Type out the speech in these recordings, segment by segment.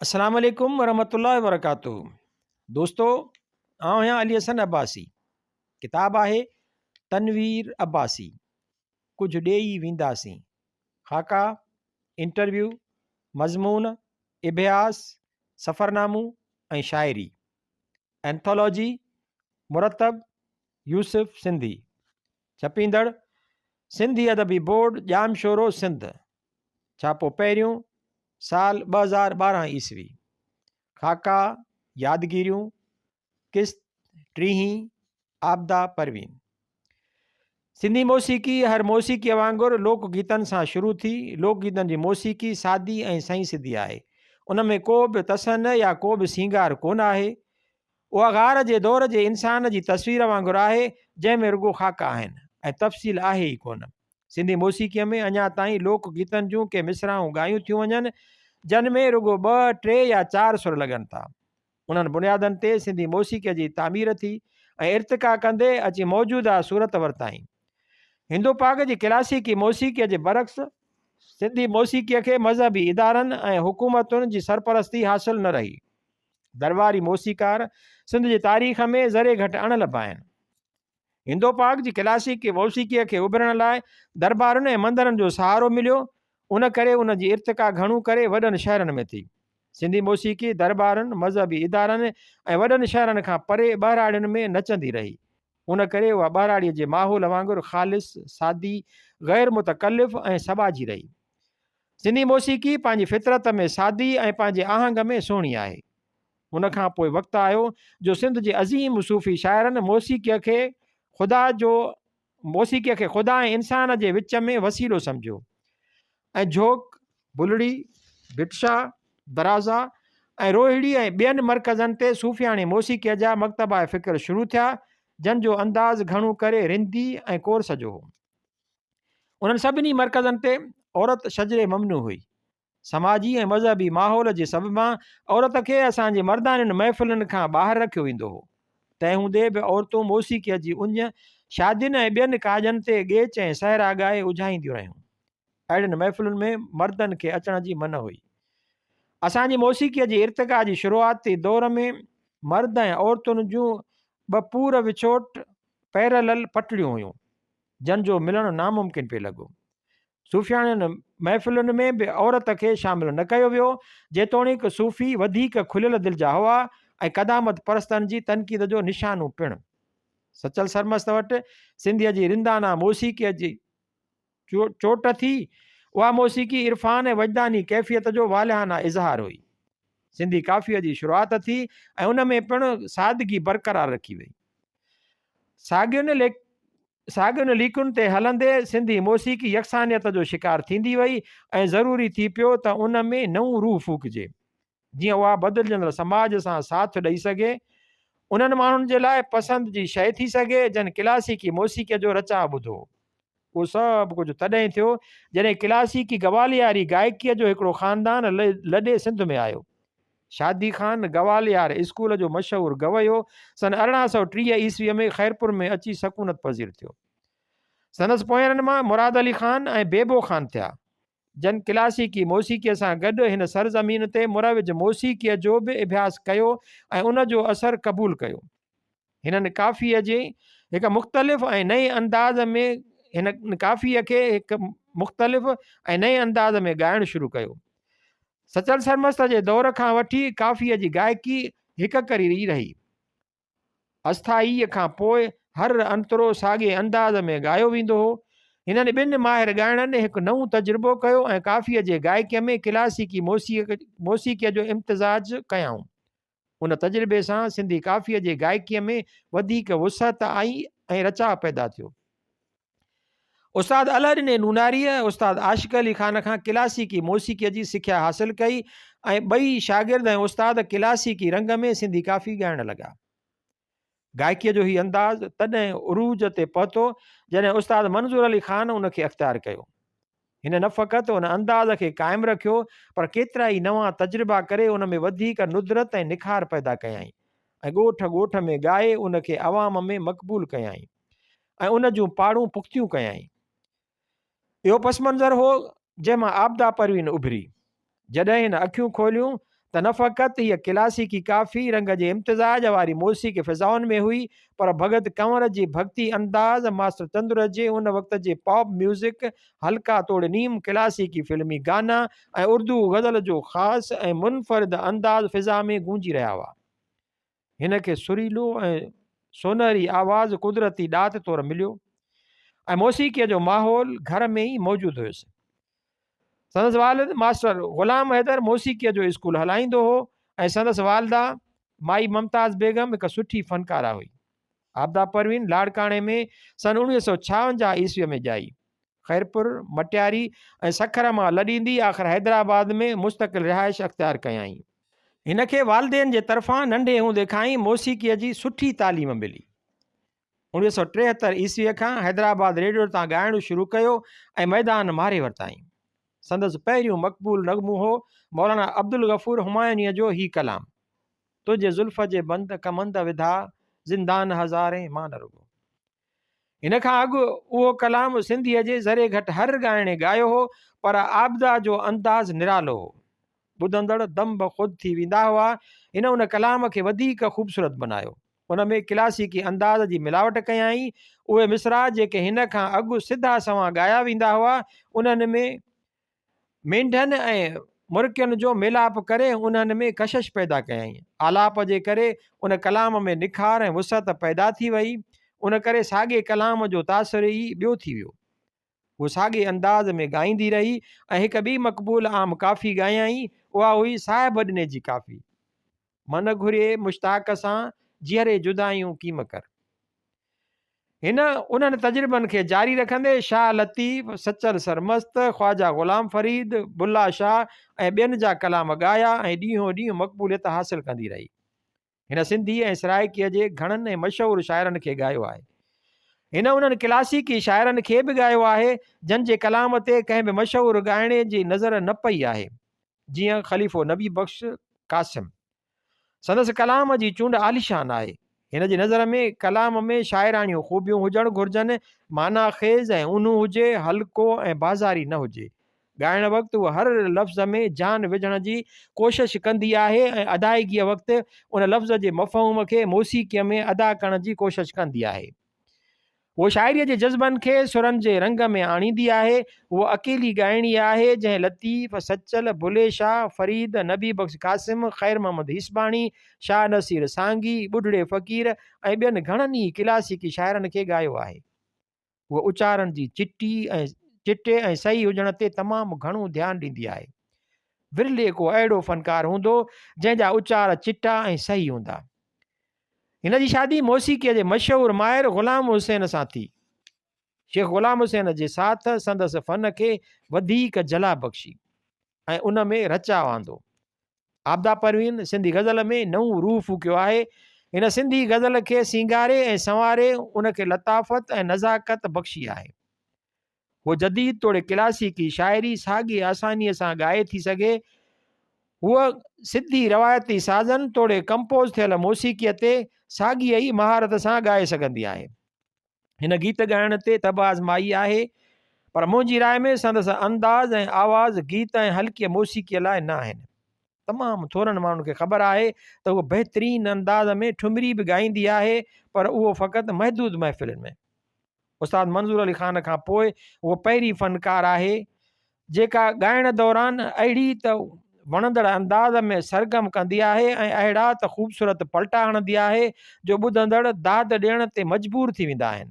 السلام عليڪم ورحمة الله وبرڪاته دوستو آئون آهيان علي حسن عباسي ڪتاب آهي تنوير عباسي ڪجهه ڏيئي وينداسين خاڪا انٽرويو مضمون اڀياس سفرنامو ۽ شاعري اينٿولوجي مرتب يوسف سنڌي ڇپيندڙ سنڌي ادبي بورڊ ڄامشورو سنڌ ڇاپو پهريون، سال 2012 عيسوي. خاڪا، يادگيريون، قسط ٽيهين، عابده پروين. سنڌي موسيقي هر موسيقيء وانگر لوڪ گيتن سان شروع ٿي. لوڪ گيتن جي موسيقي سادي ۽ سئين سڌي آهي. ان ۾ ڪو به تصنع يا ڪو به سينگار ڪونه آهي. اها غار جي دور جي انسان جي تصوير وانگر آهي، جنهن ۾ رڳو خاڪا آهن ۽ تفصيل آهي ئي ڪونه. سنڌي موسيقيء ۾ اڃا تائين لوڪ گيتن جون ڪي مصراعون ڳايون ٿيون وڃن، جن ۾ رڳو ٻه، ٽي يا چار سر لڳن ٿا. انهن بنيادن تي سنڌي موسيقيء جي تعمير ٿي ۽ ارتقا ڪندي اچي موجوده صورت ورتائين. هندو پاڪ جي ڪلاسيڪي موسيقيء جي برعڪس سنڌي موسيقيء کي مذهبي ادارن ۽ حڪومتن جي سرپرستي حاصل نه رهي. درٻاري موسيقار سنڌ جي تاريخ ۾ ذري گهٽ اڻ لڀ آهن. هندو پاڪ جي ڪلاسيڪي موسيقيء کي اڀرڻ لاء درٻارن ۽ مندرن جو سهارو مليو، ان ڪري ان جي ارتقا گهڻو ڪري وڏن شهرن ۾ ٿي. سنڌي موسيقي درٻارن، مذهبي ادارن ۽ وڏن شهرن کان پري ٻهراڙين ۾ نچندي رهي. ان ڪري اها ٻهراڙيء جي ماحول وانگر خالص، سادي، غير متڪلف ۽ سٻاجهي رهي. سنڌي موسيقي پنهنجي فطرت ۾ سادي ۽ پنهنجي آهنگ ۾ سهڻي آهي. ان کان پوء وقت آيو جو سنڌ جي عظيم صوفي شاعرن موسيقيء کي خدا جو موسيقيء کي خدا ۽ انسان جي وچ ۾ وسيلو سمجهيو ۽ جهوڪ، بلڙي، ڀٽ شاهه، درازا ۽ روهڙي ۽ ٻين مرڪزن تي صوفياڻي موسيقيء جا مڪتبه فڪر شروع ٿيا، جن جو انداز گهڻو ڪري رندي ۽ ڪورس جو هو. انهن سڀني مرڪزن تي عورت شجري ممنوع هئي. سماجي ۽ مذهبي ماحول جي سببان عورت کي اسان جي مردانين محفلن کان ٻاهر رکيو ويندو هو. تنهن هوندي به عورتون موسيقيء جي اڃ، شادين ۽ ٻين ڪاڄن تي ڳيچ ۽ سهرا ڳائي اجهائينديون رهيون. اهڙين محفلن ۾ مردن کي اچڻ جي منع هئي. اسان جي موسيقيء جي ارتقا جي شروعاتي دور ۾ مرد ۽ عورتن جون ٻه پور وڇوٽ، Parallel، پٽڙيون هيون. جن جو ملڻ ناممڪن پئي لڳو. صوفياڻين محفلن ۾ به عورت کي شامل نه ڪيو ويو، جيتوڻيڪ صوفي وڌيڪ کليل دل جا هئا ۽ قدامت پرستن جي تنقيد جو نشانو پڻ. سچل سرمست وٽ سنڌيء جي رندانه موسيقيء جي چوٽ ٿي. اها موسيقي عرفان ۽ وجداني ڪيفيت جو والهانه اظهار هئي. سنڌي ڪافيء جي شروعات ٿي ۽ ان ۾ پڻ سادگي برقرار رکي وئي. ساڳين ساڳين ليڪن تي هلندي سنڌي موسيقي يڪسانيت جو شڪار ٿيندي وئي ۽ ضروري ٿي پيو ته ان ۾ نئون روح ڦوڪجي، جيئن اها بدلجندڙ سماج سان ساٿ ڏئي سگهي، انهن ماڻهن جي لاء پسند جي شيء ٿي سگهي، جن ڪلاسيڪي موسيقيء جو رچاء ٻڌو هو. اهو سڀ ڪجهه تڏهن ٿيو، جڏهن ڪلاسيڪي گوالياري گائڪيء جو هڪڙو خاندان لڏي سنڌ ۾ آيو. شادي خان گواليار اسڪول جو مشهور گويو سن 1830 عيسويء ۾ خيرپور ۾ اچي سڪونت پذير ٿيو. سندس پوئينرن مان مراد علي خان ۽ بيبو خان ٿيا، جن ڪلاسيڪي موسيقيء سان گڏ هن سرزمين تي مروج موسيقيء جو به اڀياس ڪيو ۽ ان جو اثر قبول ڪيو. هنن ڪافيء جي هڪ مختلف ۽ نئين انداز ۾ هن ڪافيء کي هڪ مختلف ۽ نئين انداز ۾ ڳائڻ شروع ڪيو. سچل سرمست جي دور کان وٺي ڪافيء جي گائڪي هڪ ڪري ئي رهي. اسٿائيء کان پوء هر انترو ساڳئي انداز ۾ ڳايو ويندو هو. هنن ٻن ماهر ڳائڻن هڪ نئون تجربو ڪيو ۽ ڪافيء جي گائڪيء ۾ ڪلاسيڪي موسيقيء جو امتزاج ڪيائون. ان تجربي سان سنڌي ڪافيء جي گائڪيء ۾ وڌيڪ وسعت آئي ۽ رچاء پيدا ٿيو. استاد الهڏني نوناريء استاد عاشق علي خان کان ڪلاسيڪي موسيقيء جي سکيا حاصل ڪئي ۽ ٻئي شاگرد ۽ استاد ڪلاسيڪي رنگ ۾ سنڌي ڪافي ڳائڻ لڳا. گائڪيء جو هي انداز تڏهن عروج تي پهتو، جڏهن استاد منظور علي خان ان کي اختيار ڪيو. هن نه فقط ان انداز کي قائم رکيو، پر ڪيترائي نوان تجربا ڪري ان ۾ وڌيڪ ندرت ۽ نکار پيدا ڪيائين ۽ ڳوٺ ڳوٺ ۾ ڳائي ان کي عوام ۾ مقبول ڪيائين ۽ ان جون پاڙون پختيون ڪيائين. اهو پس منظر هو، جنهن مان عابده پروين اڀري. جڏهن هن اکيون کوليون ته نه فقط هيء ڪلاسيڪي ڪافي رنگ جي امتزاج واري موسيقي فضائن ۾ هئي پر ڀڳت ڪنور جي ڀڳتي انداز، ماسٽر چندر جي ان وقت جي پاپ ميوزڪ، هلڪا توڙي نيم ڪلاسيڪي فلمي گانا ۽ اردو غزل جو خاص ۽ منفرد انداز فضا ۾ گونجي رهيا هئا. هن کي سريلو ۽ سونهري آواز قدرتي ڏات طور مليو ۽ موسيقيء جو ماحول گهر ۾ ئي موجود هيس. سندس والد ماسٽر غلام حيدر موسيقيء جو اسڪول هلائيندو هو ۽ سندس والده مائي ممتاز بيگم هڪ سٺي فنڪاره هئي. عابده پروين لاڙڪاڻي ۾ سن 1956 عيسويء ۾ ڄائي. خيرپور، مٽياري ۽ سکر مان لڏيندي آخر حيدرآباد ۾ مستقل رهائش اختيار ڪيائين. هن کي والدين جي طرفان ننڍي هوندي کان ئي موسيقيء جي سٺي تعليم ملي. 1973 عيسويء کان حيدرآباد ريڊيو تان ڳائڻ شروع ڪيو ۽ ميدان ماري ورتائين. سندس پهريون مقبول نغمو هو مولانا عبدالغفور همايونيء جو هي ڪلام، تنهنجي زلف جي بند ڪمند وڌا، زندان هزارين مان نه رڳو. هن کان اڳ اهو ڪلام سنڌيء جي ذري گهٽ هر ڳائڻي ڳايو هو، پر عابده جو انداز نرالو هو. ٻڌندڙ دم بخود ٿي ويندا هئا. هن ان ڪلام کي وڌيڪ خوبصورت بنايو. ان ۾ ڪلاسيڪي انداز جي ملاوٽ ڪيائين. اهي مصرع جيڪي هن کان اڳ سڌا سنوان ڳايا ويندا هئا، انهن ۾. مينڍن ۽ مرڪين جو ميلاپ ڪري انهن ۾ ڪشش پيدا ڪيائين. آلاپ جي ڪري ان ڪلام ۾ نکار ۽ وسعت پيدا ٿي وئي. ان ڪري ساڳئي ڪلام جو تاثر ئي ٻيو ٿي ويو. هوء ساڳئي انداز ۾ ڳائيندي رهي ۽ هڪ ٻي مقبول عام ڪافي ڳايائين، اها هئي صاحب ڏني جي ڪافي. من گهري مشتاق سان، جيئري جدايون ڪيم ڪر. هن انهن تجربن کي جاري رکندي شاهه لطيف، سچل سرمست، خواجه غلام فريد، بلا شاهه ۽ ٻين جا ڪلام ڳايا ۽ ڏينهون ڏينهن مقبوليت حاصل ڪندي رهي. هن سنڌي ۽ سرائيڪيء جي گهڻن ۽ مشهور شاعرن کي ڳايو آهي. هن انهن ڪلاسيڪي شاعرن کي به ڳايو آهي، جن جي ڪلام تي ڪنهن به مشهور ڳائڻي جي نظر نه پئي آهي، جيئن خليفو نبي بخش قاسم. سندس ڪلام جي چونڊ عاليشان آهي. هن جي نظر ۾ ڪلام ۾ شاعراڻيون خوبيون هجڻ گهرجن، معنيٰ خيز ۽ اونهون هجي، هلڪو ۽ بازاري نه هجي. ڳائڻ وقت هوء هر لفظ ۾ جان وجهڻ جي ڪوشش ڪندي آهي ۽ ادائگيء وقت ان لفظ جي مفهوم کي موسيقيء ۾ ادا ڪرڻ جي ڪوشش ڪندي آهي. هوء شاعريء جي جذبن کي سرن جي رنگ ۾ آڻيندي آهي. هوء اڪيلي ڳائڻي آهي، جنهن لطيف، سچل، بلي شاهه، فريد، نبي بخش قاسم، خير محمد هيسباڻي، شاهه نصير سانگي، ٻڍڙي فقير ۽ ٻين گهڻن ئي ڪلاسيڪي شاعرن کي ڳايو آهي. هوء اچارن جي چٽي ۽ چٽي ۽ صحيح هجڻ تي تمام گهڻو ڌيان ڏيندي آهي. ورلي ڪو اهڙو فنڪار هوندو، جنهن جا اچار چٽا ۽ صحيح هوندا. هن جي شادي موسيقيء جي مشهور ماهر غلام حسين سان ٿي. شيخ غلام حسين جي ساٿ سندس فن کي وڌيڪ جلا بخشي ۽ ان ۾ رچاء آندو. عابده پروين سنڌي غزل ۾ نئون روح ڦوڪيو آهي. هن سنڌي غزل کي سينگاري ۽ سنواري ان کي لطافت ۽ نزاڪت بخشي آهي. هوء جديد توڙي ڪلاسيڪي شاعري ساڳي آسانيء سان ڳائي ٿي سگهي. هوء سڌي روايتي سازن توڙي ڪمپوز ٿيل موسيقيء تي ساڳيء ئي مهارت سان ڳائي سگهندي آهي. هن گيت ڳائڻ تي طبع آزمائي آهي، پر منهنجي راء ۾ سندس انداز ۽ آواز گيت ۽ هلڪيء موسيقيء لاء نه آهن. تمام ٿورن ماڻهن کي خبر آهي ته هوء بهترين انداز ۾ ٺمري به ڳائيندي آهي، پر اهو فقط محدود محفلن ۾. استاد منظور علي خان کان پوء هوء پهرين فنڪار آهي، جيڪا ڳائڻ دوران اهڙي ته وڻندڙ انداز ۾ سرگم ڪندي آهي ۽ اهڙا ته خوبصورت پلٽا هڻندي آهي جو ٻڌندڙ داد ڏيڻ تي مجبور ٿي ويندا آهن.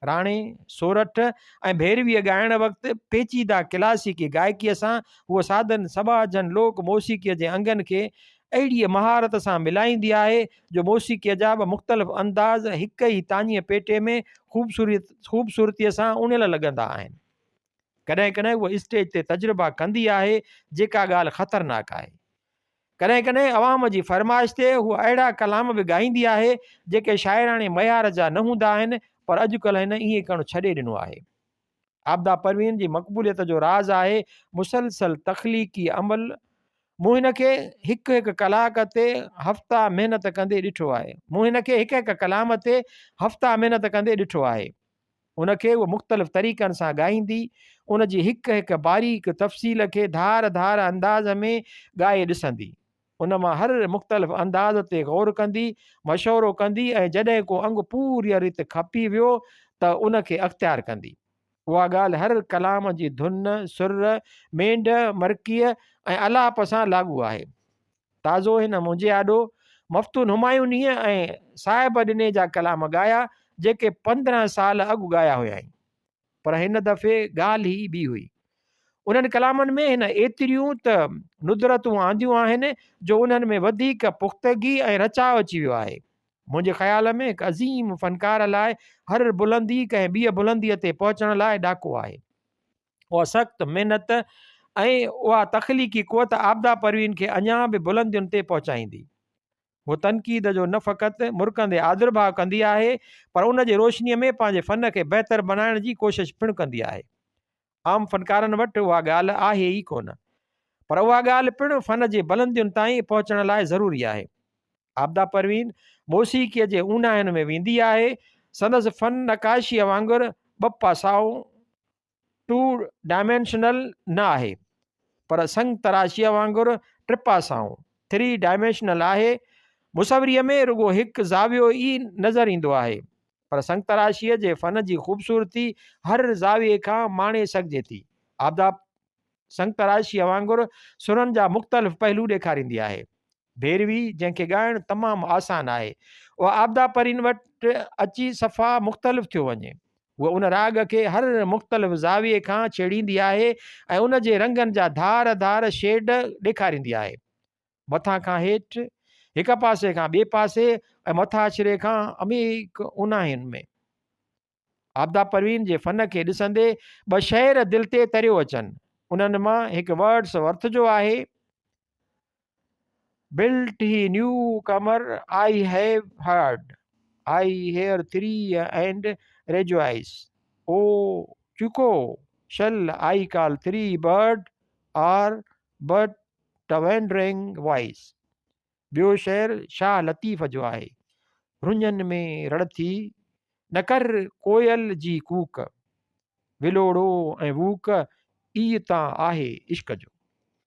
راڻي، سورٺ ۽ ڀيرويء ڳائڻ وقت پيچيده ڪلاسيڪي گائڪيء سان هوء سادن سٻاجهن لوڪ موسيقيء جي انگن کي اهڙيء مهارت سان ملائيندي آهي جو موسيقيء جا ٻه مختلف انداز هڪ ئي تاڃيء پيٽي ۾ خوبصورتيء سان اڻيل لڳندا آهن. ڪڏهن ڪڏهن هوء اسٽيج تي تجربا ڪندي آهي، جيڪا ڳالهه خطرناڪ آهي. ڪڏهن ڪڏهن عوام جي فرمائش تي هوء اهڙا ڪلام به ڳائيندي آهي، جيڪي شاعراڻي معيار جا نه هوندا آهن، پر اڄڪلهه هن ائين ڪرڻ ڇڏي ڏنو آهي. عابده پروين جي مقبوليت جو راز آهي مسلسل تخليقي عمل. مون هن کي هڪ هڪ ڪلاڪ تي هفتا محنت ڪندي ڏٺو آهي. مون هن کي هڪ هڪ ڪلام تي هفتا محنت ڪندي ڏٺو آهي. ان کي هوء مختلف طريقن سان ڳائيندي، ان جي هڪ هڪ باريڪ تفصيل کي ڌار ڌار انداز ۾ ڳائي ڏسندي. ان مان هر مختلف انداز تي غور ڪندي، مشورو ڪندي ۽ جڏهن ڪو انگ پوريء ريت کپي ويو ته ان کي اختيار ڪندي. اها ڳالهه هر ڪلام جي ڌن، سر، مينڍ، مرڪيء ۽ الاپ سان لاڳو آهي. تازو هن منهنجي آڏو مفتون همايونيء ۽ صاحب ڏني جا ڪلام ڳايا، جيڪي 15 سال اڳ ڳايا هيائين. پر هن دفعي ڳالهه ئي ٻي هئي. انهن ڪلامن ۾ هن ايتريون ته ندرتون آنديون آهن جو انهن ۾ وڌيڪ پختگي ۽ رچاء اچي ويو آهي. منهنجي خيال ۾ هڪ عظيم فنڪار لاء هر بلندي ڪنهن ٻيء بلنديء تي پهچڻ لاء ڏاڪو آهي. اها سخت محنت ۽ اها تخليقي قوت عابده پروين کي اڃا به بلندين تي پهچائيندي. هوء تنقيد جو نه فقط مرڪندي آدرڀاء ڪندي آهي پر ان جي روشنيء ۾ پنهنجي فن کي بهتر بڻائڻ جي ڪوشش پڻ ڪندي آهي. عام فنڪارن وٽ اها ڳالهه آهي ئي ڪونه. پر اها ڳالهه پڻ فن جي بلندين تائين پهچڻ لاء ضروري آهي. عابده پروين موسيقيء جي اونهاين ۾ ويندي آهي. سندس فن نقاشيء وانگر ٻه پاسائون، Two Dimensional، نه آهي، پر سنگ تراشيء وانگر ٽپاسائون، Three Dimensional، آهي. مصوريء ۾ رڳو هڪ زاويو ئي نظر ايندو آهي، پر سنگتراشيء جي فن جي خوبصورتي هر زاويي کان ماڻي سگهجي ٿي. عابده سنگتراشيء وانگر سرن جا مختلف پهلو ڏيکاريندي آهي. ڀيروي جنهن کي ڳائڻ تمام آسان آهي، اها عابده پرين وٽ اچي صفا مختلف ٿيو وڃي. هوء ان راڳ کي هر مختلف زاويي کان ڇيڙيندي آهي ۽ ان جي رنگن جا ڌار ڌار شيڊ ڏيکاريندي آهي. مٿان کان هيٺ، هڪ پاسي کان ٻئي پاسي ۽ مٿاڇري کان عميق اونهاين ۾. عابده پروين جي فن کي ڏسندي ٻه شعر دل تي تريو اچن. انهن مان هڪ ورڊس ورٿ جو آهي. Built he new comer I have heard, I hear three and rejoice, O cuckoo shall I call three bird or but wandering voice. ٻيو شعر شاهه لطيف جو آهي. رڃن ۾ رڙ ٿي، نه ڪر ڪوئل جي ڪوڪ. ولوڙو ۽ ووڪ، ايء تان آهي عشق جو.